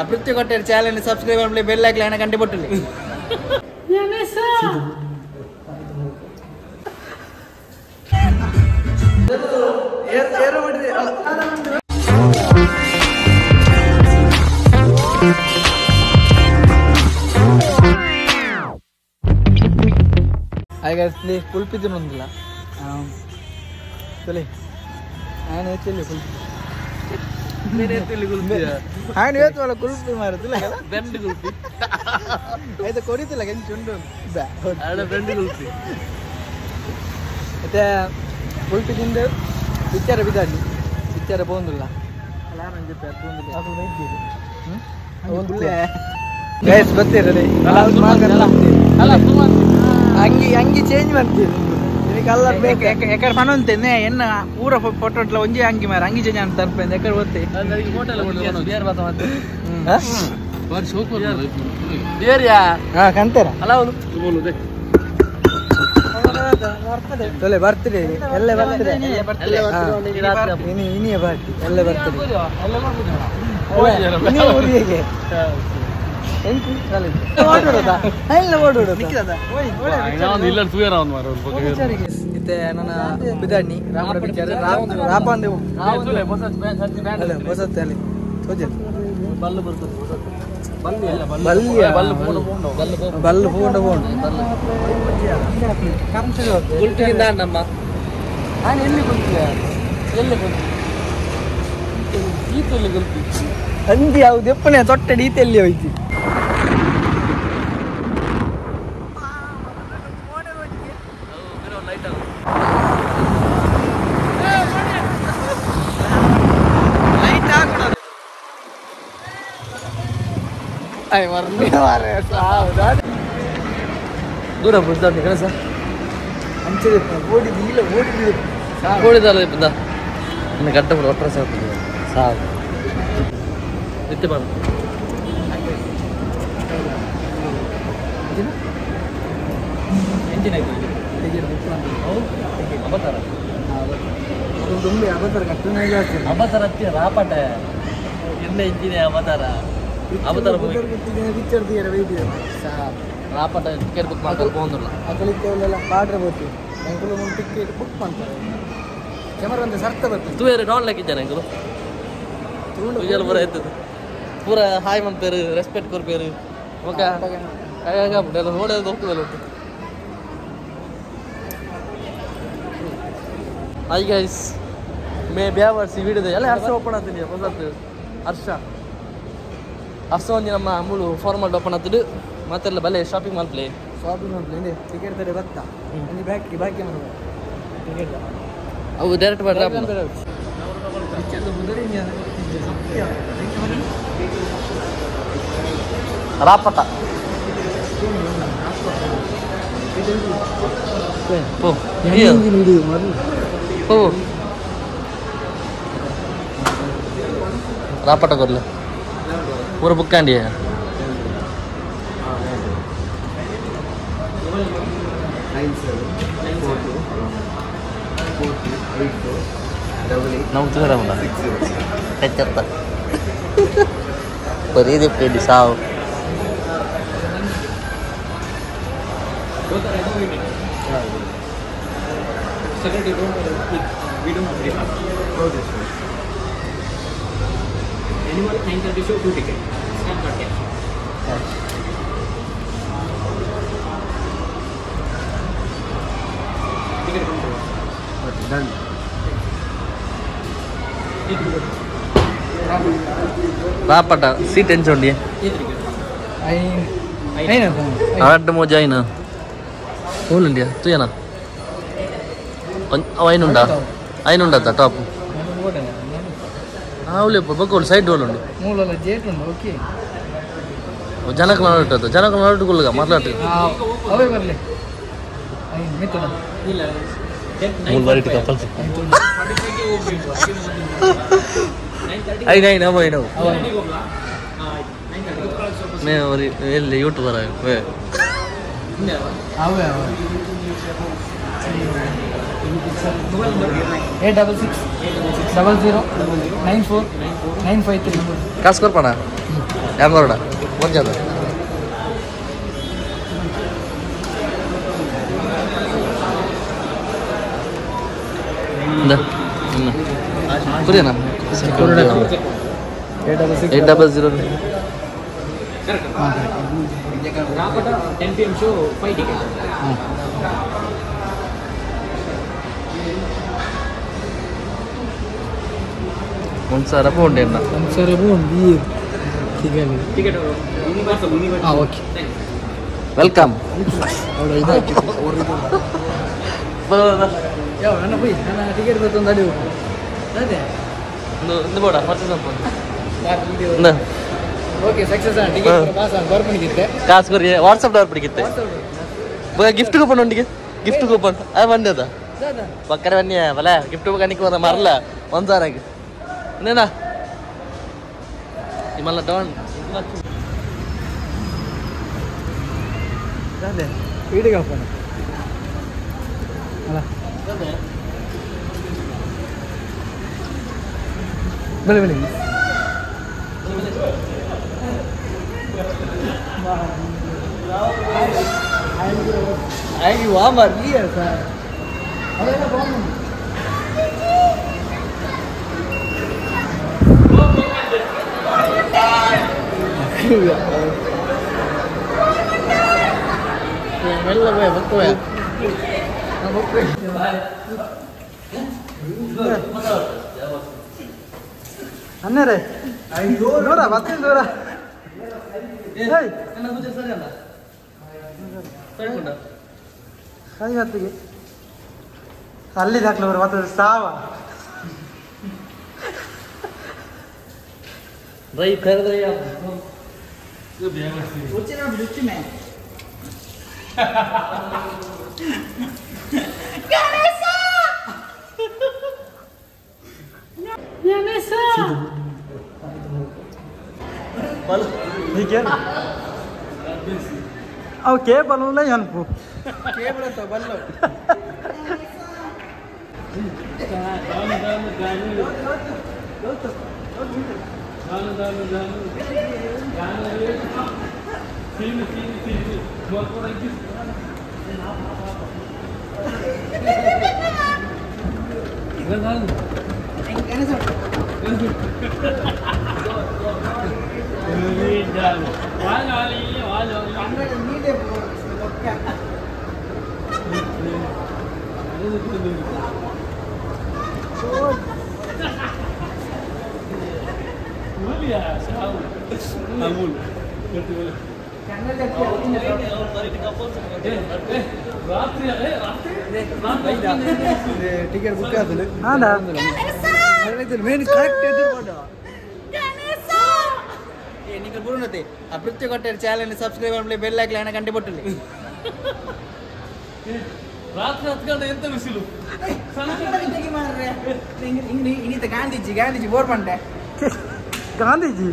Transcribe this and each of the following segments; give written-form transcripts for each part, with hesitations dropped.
Prithvi channel subscribe bell icon ಕಂಡು hi guys, ಕುಲ್ಪಿದ್ದು ನೊಂದಿಲ್ಲ ಚಲಿ ನಾನು ಹೆಚ್ಚಲ್ಲಿ ಕುಲ್ಪಿ ನಾನು ಹೇಳ್ತವಲ್ಲ ಕುಲ್ಪಿ ಮಾರುತ್ತಿಲ್ಲ ಬೆಂಡ್ ಕುಲ್ಪಿ ಆಯ್ತು ಕೊರಿತಿಲ್ಲ ಕೆಂಚು ಉಂಟು ಬೆಂಡ್ ಕುಲ್ಪಿ ಮತ್ತೆ ಕುಲ್ಪಿ ತಿಂದು ಪಿಕ್ಚರ್ ಬಿದ್ದಾಡಿ ಪಿಕ್ಚರ್ ಪೋಂದಿಲ್ಲ ಗೈಸ್ ಗೊತ್ತಿರಲಿ ಅಂಗಿ ಅಂಗಿ ಚೇಂಜ್ ಮಾಡ್ತೀವಿ ಕಲರ್ ಬೇಕು ಎಕಡೆ ಪಣ ಅಂತೆ ಎನ್ನ ಪೂರ ಫೋಟೋ ಒಂಜಿ ಅಂಗಿ ಮಾರ ಅಂಗಿ ಚೇಂಜ್ ಅಂತ ತರ್ಪೆ ಎಕಡೆ ಗೊತ್ತೇ ಕಂತೀರ ತೊಲೆ ಬರ್ತೀರಿ ಎಲ್ಲ ಬರ್ತೀರಿ ಇನಿಯ ಪಾರ್ಟಿ ಎಲ್ಲ ಬರ್ತೀರಿ ಬಿದಾಣಿ ಬಲ್ಲು ಪೂಂಡ ಪೋಂಡು ನಮ್ಮ ನಾನು ಎಲ್ಲಿ ಕುಲ್ತಿಯ ಎಲ್ಲಿ ಕುಲ್ತಿ ಕುಲ್ತಿ ಅಂದಿ ಯಾವ್ದು ಎಪ್ಪನೆ ತೊಟ್ಟೆ ಈತೆಲ್ಲಿ ಹೋಯ್ತಿ ದೂರ ಬಿಡ್ತಾರೆ ಕಣಸ ಅಂಚೆ ಓಡಿದ್ದು ಇಲ್ಲ ಓಡಿದ್ದು ಓಡಿದಲ್ಲ ಇಪ್ಪದ ನನ್ನ ಗಡ್ಡ ಬಿಡು ಒಟ್ಟರೆ ಸಾಕು ಸಾಕು ಎತ್ತೆ ಬಾರ ಅವತಾರ ತುಂಬಿ ಅವತಾರ ಕಟ್ಟುನೇ ಜಾಸ್ತಿ ಅವತಾರ ಹತ್ತಿ ರಾಪಾಟ ಎನ್ನ ಇಂಜಿನೇ ಅವತಾರ ಅವತಾರ ಪಿಕ್ಚರ್ ತೀರ ವೈದ್ಯ ರಾಪಾಟ ಟಿಕೆಟ್ ಬುಕ್ ಮಾಡ್ತಾರೆ ಹೋಗಂದಿಲ್ಲ ಅಕಲಿತ್ತೇವಲ್ಲೆಲ್ಲ ಪಾಡ್ರೆ ಬರ್ತೀವಿ ಎಂಕುಲು ಒಂದು ಟಿಕೆಟ್ ಬುಕ್ ಮಾಡ್ತಾರೆ ಕ್ಯಾಮರಾ ಒಂದು ಸರ್ತ ಬರ್ತದೆ ತೂಯರು ಡೌನ್ ಲಾಕಿದ್ದಾನೆ ಎಂಕುಲು ತೂಯಲ್ ಪೂರ ಎತ್ತದು ಪೂರ ಹಾಯ್ ಮನ್ಪೇರು ರೆಸ್ಪೆಕ್ಟ್ ಕೊರ್ಪೇರು ಓಕೆ ಎಲ್ಲ ನೋಡೋದು ಹೋಗ್ತದಲ್ಲ ಒಟ್ಟು. ಹಾಯ್ ಗೈಸ್, ಮೇ ಬ್ಯಾವರ್ಸಿ ವಿಡಿಯೋದ ಎಲ್ಲ ಹರ್ಷ ಓಪನ್ ಆಗ್ತೀನಿ ಹೊಸತು ಹರ್ಷ ಹರ್ಷ ಒಂದು ನಮ್ಮ ಮೂಲು ಫಾರ್ಮಲ್ ಓಪನ್ ಆಗ್ತದೆ ಮತ್ತೆಲ್ಲ ಬಲೆ shopping mall play shopping mall play ticket ತಾರೆ ಬತ್ತ ಅಲ್ಲಿ ಬಾಕಿ ಬಾಕಿ ಟಿಕೆಟ್ ಅವು ಡೈರೆಕ್ಟ್ ಬರ್ರ ರಾಪಟ ಪೋ ಪೋ ರಾಪಟ ಕೊರ್ಲೆ ಪೂರ ಬುಕ್ ಆಂಡಿ ನಾವು ತೂರಮಲ್ಲ ಕಚ್ಚತ್ತ ಬರೀದೆ ಪ್ಲೇಡಿ ಸಾವು Animal 9:30 show 2 ticket. Scan card cash. Ticket counter. Okay, done. ರಾಪಟ seat ಎಂಚೋಂಡಿ ಆಟ ಮೋಜ ಐನ ಹೋಲುಂಡಿಯ ತುಯನ ಅವ ಐನುಂಡ ಐನುಂಡತ್ತ ಟಾಪ್ ಆವ್ಲೆ ಬಕ್ಕೋಲು ಸೈಡ್ ಹೋಲುಂಡು ಮೂಲಲ್ಲ ಜೇಟ್ ಉಂಡು ಓಕೆ ಜನಕ್ಕೆ ನಾಡು ಜನಕ್ಕೆ ನಾಡುಕೊಳ್ಳಗ ಮಾತಾಡ್ತು ಅವೇ ಬರಲಿ ಮಿತ್ತದ ಇಲ್ಲ ಮೂರು ಬಾರಿ ಕಪಲ್ಸ್ ಐದು ಐದು ಅವ ಐದು ಮೇ ಒರಿ ಎಲ್ಲಿ ಯೂಟ್ಯೂಬರ್ ವೇ ಅವೇ ಅವೇ 866 00 94 953 ಕಾಸು ಕೊರ್ಪಣ ಯಾಂಗೋಡ ಒಂಜದ ಕುರಿಯನಾ 800 10 PM show 5 ticket. ಒಂದು ಸಾವಿರ ಪೌಂಡ್ ಎನ್ನ 1,000 ಪೌಂಡ್ ಟಿಕೆಟ್ ಹಾಂ ಓಕೆ welcome. ಯಾವ ನನ್ನ ಪೋಯ್ ನನ್ನ ಟಿಕೆಟ್ ಗೊತ್ತೊಂದು ಅಡಿ ಅದೇ ಒಂದು ಬೋಡ ಪರ್ಚೇಸ್ ಮಾಡ್ಬೋದು. ಓಕೆ ಸಕ್ಸಸ್ ಟಿಕೆಟ್ ಪಾಸ್ ಆಗಿ ಬರ್ಪಣಿಗಿತ್ತೆ ಕಾಸು ಕೊರಿ ವಾಟ್ಸಪ್ ಬರ್ಪಣಿಗಿತ್ತೆ ಗಿಫ್ಟ್ ಕೂಪನ್ ಉಂಡಿಗೆ ಗಿಫ್ಟ್ ಕೂಪನ್ ಅದು ಬಂದದ ಪಕ್ಕನೆ ಬನ್ನಿ ಬಲ ಗಿಫ್ಟ್ ಕನಿಕ್ ಬಂದ ಮರಲ ಒಂದು ಸಾವಿರಕ್ಕೆ ಇನ್ನೇನಾ ನಿಮ್ಮಲ್ಲ ಡೌನ್ ವೀಡಿಯೋ ಅಲ್ಲ ಬೆಳೆ ಬೆಳೆ ಸರ್ ಅದೆಲ್ಲ ಬಾಂಬ್ ಮೆಲ್ಲ ಬಕ್ಕುವೆ ಅನ್ನರೇ ದೂರ ಮತ್ತೆ ದೂರ ಸರಿ ಹೊತ್ತಿಗೆ ಅಲ್ಲಿ ದಾಖಲೆ ಮತ್ತೆ ಸಾವ ಅವು ಕೇಬಲ್ ಅನ್ಪು ಕೇಬಲ್ ಬಲ್ಲ ಟಿಕೆಟ್ ಬುಕ್ ಆದಲ್ಲ ಮೇನ್ ಕರೆಕ್ಟ್ ನಿಂಗೆ ಗುರುನತೆ ಆ ಪೃಥ್ವಿ ಕೊಟ್ಟರೆ ಚಾನಲ್ ಸಬ್ಸ್ಕ್ರೈಬ್ ಮಾಡಿ ಬೆಲ್ ಹಾಕಲಿ ಹಣ ಗಂಟೆ ಬೊಟ್ಟಲಿ ರಾತ್ರಿ 10 ಗಂಟೆ ಎಂತ ಬಿಸಿಲು ಇನ್ನಿತ ಗಾಂಧೀಜಿ ಗಾಂಧೀಜಿ ಬೋರ್ ಬಂಡೆ ಗಾಂಧೀಜಿ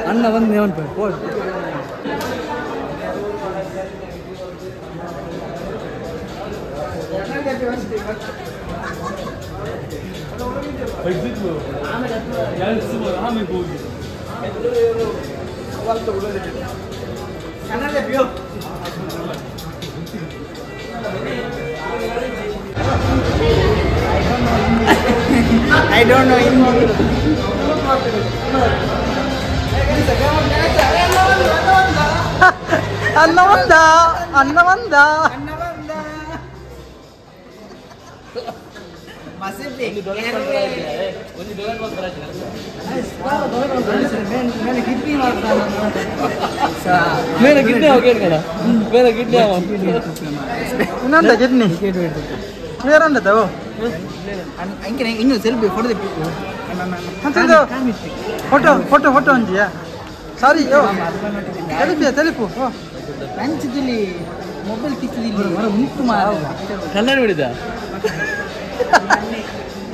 ಅಣ್ಣ ಬಂದು ಓಡ್ I don't know Hindi. ಅನ್ನವಂದ ಅನ್ನವಂದ ಮೇಲೆ ಕಿಡ್ನಿ ಅವ ಕೇಳ್ಕಣ ಮೇಲೆ ಕಿಡ್ನಿ ಅವ ಇನ್ನೊಂದ ಕಿಡ್ನಿ ಬೇರೆ ಇನ್ನು selfie photo photo photo photo ಒಂಜಿಯಾ ಸಾರಿ ಯೋ ತೆಲಿಪಿಯ ತೆಲಿಪು ನಂಚಿದಲ್ಲಿ ಮೊಬೈಲ್ ತಿಕ್ಕಿಲ್ಲ ಮರ ಉಂಟು ಮಾರ ಕನ್ನಡ ಬಿಡಿದ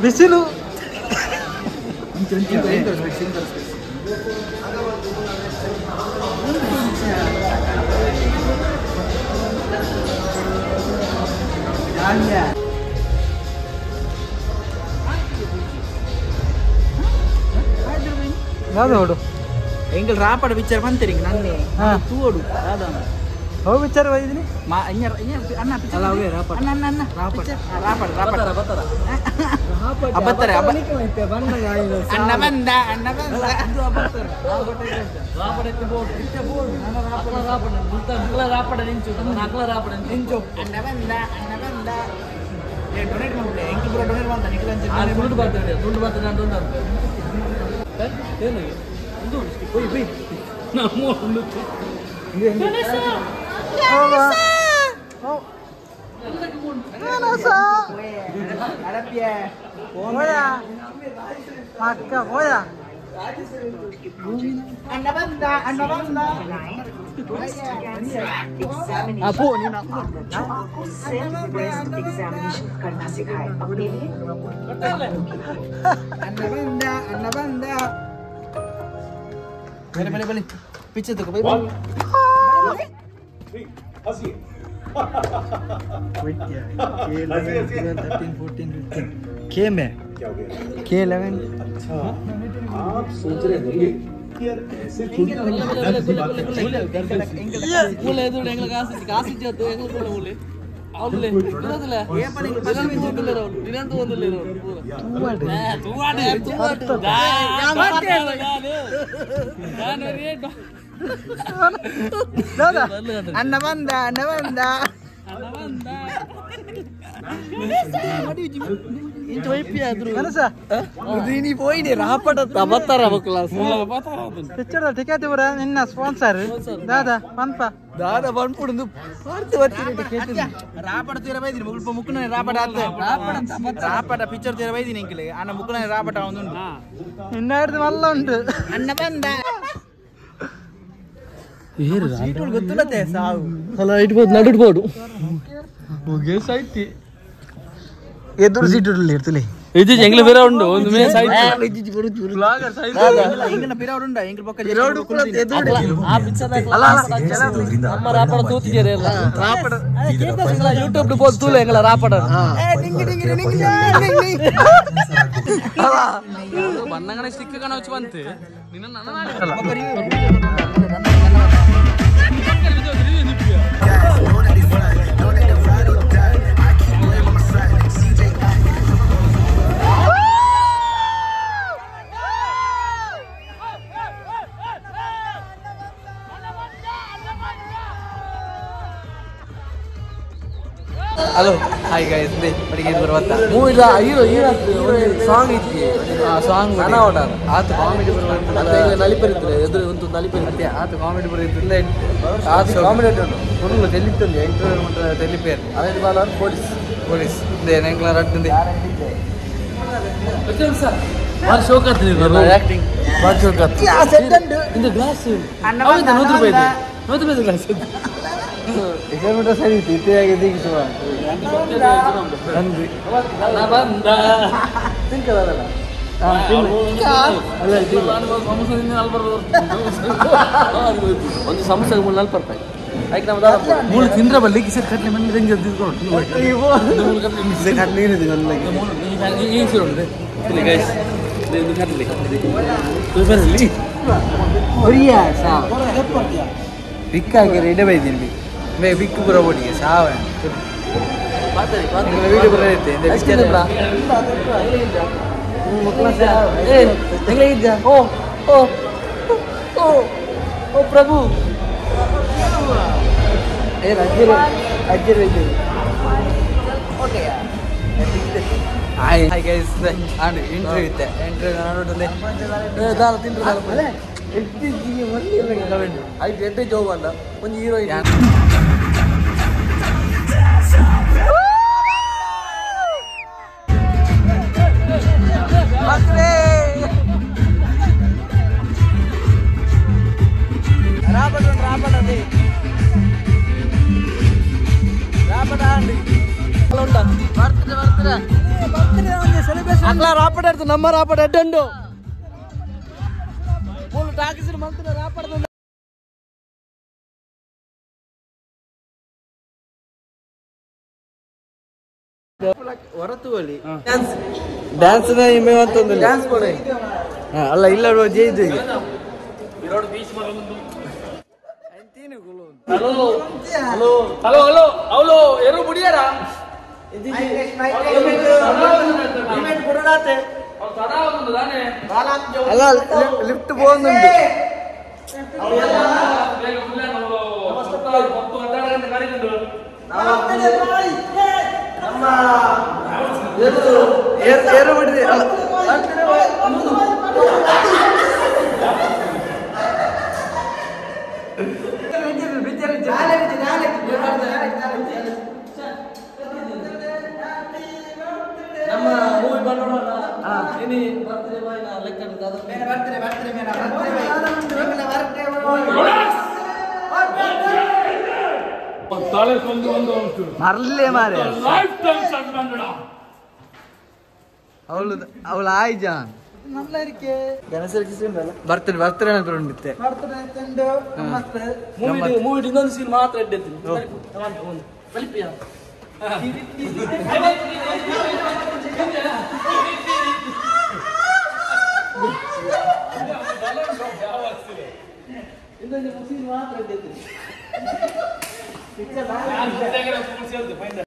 ಬಿಸಿಲು ಯಾವ್ದು ಹೊಡು ಎಂಗಲ್ ರಾಪಡ ಪಿಕ್ಚರ್ ಬಂತೀರಿ ನನ್ನೆ ತೂವಡು ಹೋ ವಿಚಾರ ಬೈದಿನಿ ಮಾ ಅಣ್ಣ ಅಣ್ಣ ಪಿಕ್ಚರ್ ಅಣ್ಣ ಅಣ್ಣ ಅಣ್ಣ ರಾಪಡ ರಾಪಡ ರಾಪಡ ಬತ್ತಾರ ಅಬತ್ತಾರೆ ಅಬ ಅಣ್ಣ ಬಂದ ಅಣ್ಣ ಬಂದ ರಾಪಡ ಇತ್ತೆ ಬೋರ್ಡ್ ಇತ್ತೆ ಬೋರ್ಡ್ ಅಕ್ಲ ರಾಪಡ ಮುಲ್ತ ಮುಕ್ಲ ರಾಪಡ ನಿಂಚು ಅಕ್ಲ ರಾಪಡ ನಿಂಚು ಅಣ್ಣ ಬಂದ ಅಣ್ಣ ಬಂದ ಏ ಡೊನೇಟ್ ಮಾಡ್ಬಿಡಿ ಎಂಕಿ ಪೂರ ಡೊನೇಟ್ ಮಾಡ್ತಾನೆ ನಿಖಿಲ್ ಅಂಚೆ ಆ ದುಡ್ಡು ಬರ್ತದೆ ದುಡ್ಡು ಬರ್ತದೆ ನಾನು ದುಡ್ಡು ಅಂತ ಏನು ಇದು ಹೋಯ್ ಹೋಯ್ ನಮ್ಮ ಒಂದು ಪಕ್ಕ ಹೋಯ ಅಣ್ಣ ಬಂದ ಅಣ್ಣ ಬಂದ जो आपको सेल्फ ब्रेस्ट एग्जामिनेशन करना सिखाए अपने लिए ಅಣ್ಣ ಬಂದ ಅಣ್ಣ ಬಂದ ಬಲೆ ಬಲೆ ಬಲೆ ಪಿಕ್ಚರ್ ತಗೋ ಬೈ K में के 11 अच्छा आप सोच रहे होंगे कि यार ऐसे थोड़ी ಮೂಲೆ ಎದುರು ಎಂಗ್ಲ ಕಾಸು ಕಾಸು ಇಜ್ಜತ್ತು ಎಂಗ್ಲ ಕೂಡ ಮೂಲೆ ಅವ್ಲೇ ಇರೋದಿಲ್ಲ ದಿನಂತ ಒಂದಿಲ್ಲ ಅಣ್ಣ ಬಂದ ಅಣ್ಣ ಬಂದ ಪಿಕ್ಚರ್ ಟಿಕೆಟ್ ಇವರ ನಿನ್ನ ಸ್ಪಾನ್ಸರ್ ದಾದಾ ಪನ್ಪ ದಾದಾ ಬಂದ್ಬಿಡು ರಾಪಡ ತೀರ ಬೈದಿನಿ ಮುಗುಲ್ಪ ಮುಕ್ಕನ ರಾಪಡ ಆತ ರಾಪಡ ಪಿಕ್ಚರ್ ತೀರ ಬೈದಿನಿ ಎಂಕಲೆ ಅಣ್ಣ ಮುಕ್ಕನ ರಾಪಟ ಒಂದುಂಡು ನಿನ್ನ ಹಿಡ್ದು ಮಲ್ಲ ಉಂಟು ಅಣ್ಣ ಬಂದ ಗೊತ್ತಿಲ್ಲತೆ ಸಾವು ಅಲ್ಲ ಇಟ್ಬೋದು ನಡುಡ್ಬೋದು ಎದುರು ಸೀಟ್ ಇರ್ತಲಿ ಇದು ಎಂಗ್ಲ ಬೇರೆ ಉಂಡು ಒಂದು ಮೇ ಸೈಡ್ ಎಂಗನ ಪಿರೌಡ್ ಉಂಡ ಎಂಕಲ್ ಪಕ್ಕ ಆ ಪಿಕ್ಚರ್ ನಮ್ಮ ರಾಪಡ ತೂತಿದ್ದಾರೆ ಎಲ್ಲ ರಾಪಡ ಯೂಟ್ಯೂಬ್ ಬೋದು ತೂಲೆ ಎಂಗ್ಲ ರಾಪಡ ಬಣ್ಣಗಣ ಸ್ಟಿಕ್ ಕಣ వచ్చి ಬಂತೆ ನಿನ್ನ ಹಲೋ ಹಾಯ್ ಗೈಸ್ ಬಡಿಗೆ ಬರುವತ್ತ ಮೂವಿ ಹೀರೋ ಹೀರೋ ಸಾಂಗ್ ಇತ್ತು ಆ ಸಾಂಗ್ ಅನಾವಟ ಆತ ಕಾಮಿಡಿ ಬರುವ ನಲಿಪರಿತ್ತು ಎದುರು ಒಂದು ನಲಿಪರಿ ಆತ ಕಾಮಿಡಿ ಬರುತ್ತಿಲ್ಲ ಆತ ಕಾಮಿಡಿ ಉಂಟು ಫುಲ್ ತೆಲಿತ್ತುಂಡು ಎಂಟು ಮಾತ್ರ ತೆಲಿಪೇರು ಅದೇ ಬಾಲ ಪೊಲೀಸ್ ಪೊಲೀಸ್ ಇಂದೇ ಎಂಕ್ಲ ರಡ್ಡುಂದೆ ಬಾರಿ ಶೋಕ್ ಆಗ್ತದೆ ಆಕ್ಟಿಂಗ್ ಬಾರಿ ಶೋಕ್ ಆಗ್ತದೆ ಇಂದ ಗ್ಲಾಸ್ ಹೌದು 100 ರೂಪಾಯಿ ಇದೆ 100 ರೂಪಾಯಿ ಗ್ಲಾಸ್ ಎಕ್ಸ್ಪೆರಿಮೆಂಟ್ ಸರಿ ಇತ್ತು ಇತ್ತೆ ಆಗಿದೆ ಈಗ ಸುಮಾರು ಬಂದ ತಿನ್ಕದಲ್ಲ ಒಂದು ಸಮೋಸ 40 ರೂಪಾಯಿ ಆಯ್ತು ನಮ್ಮ ಮೂಳು ತಿಂದ್ರೆ ಬಲ್ಲಿ ಕಿಸೆ ಕಟ್ಲೆ ಮನೆ ರಂಜ ತಿಂದ್ಕೊಂಡು ಕಟ್ಲೆ ಈ ಸೀರೆ ಇಲ್ಲಿ ಗೈಸ್ ಇದು ಕಟ್ಲೆ ಸೂಪರ್ ಒರಿಯಾ ಸಾವ ಬಿಕ್ ಹಾಕಿದ್ರೆ ಇಡ ಬೈದಿನಿ ಮೇ ಬಿಕ್ಕು ಪೂರ ಒಟ್ಟಿಗೆ ಸಾವ ವೀಡಿಯೋ ಪೂರ ಇರುತ್ತೆ ಓ ಓ ಓ ಓ ಪ್ರಭು ಏನು ಅಜ್ಜಿರು ಅಜ್ಜಿರು ಇದ್ದೀರಿ ಹಾಯ್ ಹಾಯ್ ಗೈಸ್ ಆಂಡ್ ಇಂಟರ್ವ್ಯೂ ಇತ್ತೆ ಇಂಟರ್ವ್ಯೂ ನೋಡೋದೇ ದಾಲ ತಿಂದ್ರೆ ದಾಲ ಐದು ಎಡ್ಡೆ ಜೋಬ್ ಅಂದ ಒಂದು ಹೀರೋಯಿನ್ ರಾಪಡ ರಾಪಡ ಅದೇ. ಅಕ್ಲ ರಾಪಡ ನಮ್ಮ ರಾಪಡ ಅಡ್ಡಂಡು ಮೂಲು ಟಾಕಿಸಿನ ಮಂತ್ರ ರಾಪಡ ಹೊರತುವಳಿ ಡ್ಯಾನ್ಸ್ ಡ್ಯಾನ್ಸ್ ಡ್ಯಾನ್ಸ್ ಕೊಡೆ ಅಲ್ಲ ಇಲ್ಲ ಜೈದು ಹಲೋ ಹಲೋ ಹಲೋ ಹಲೋ ಅವಳು ಎರು ಬುಡಿಯಾರ ಅಲ್ಲ ಲಿಫ್ಟ್ ಹೋಗುಂಟು ಏರು ಬಿಡಿದೆ ಅಲ್ಲ ನಮ್ಮ ಮೂವಿ ಬಂಡೋಣ ಬರ್ತ್ಡೇ ಬಾಯ್ ನಾ ಲೆಕ್ಕ ಮರಲೇ ಮಾರೆ ಅವಳು ಅವಳು ಆಯ್ ಜಾನ್ ಬರ್ತಡೆ ಬರ್ತಡೆ ಉಂಡಿತ್ತೆ ಮೂವಿ ಇನ್ನೊಂದು ಸೀನ್ ಮಾತ್ರ ಎಡ್ಡೆತ್ತೀನಿ ಇನ್ನೊಂದು ಸೀನ್ ಮಾತ್ರ ಎಡ್ಡೆತ್ತೀನಿ.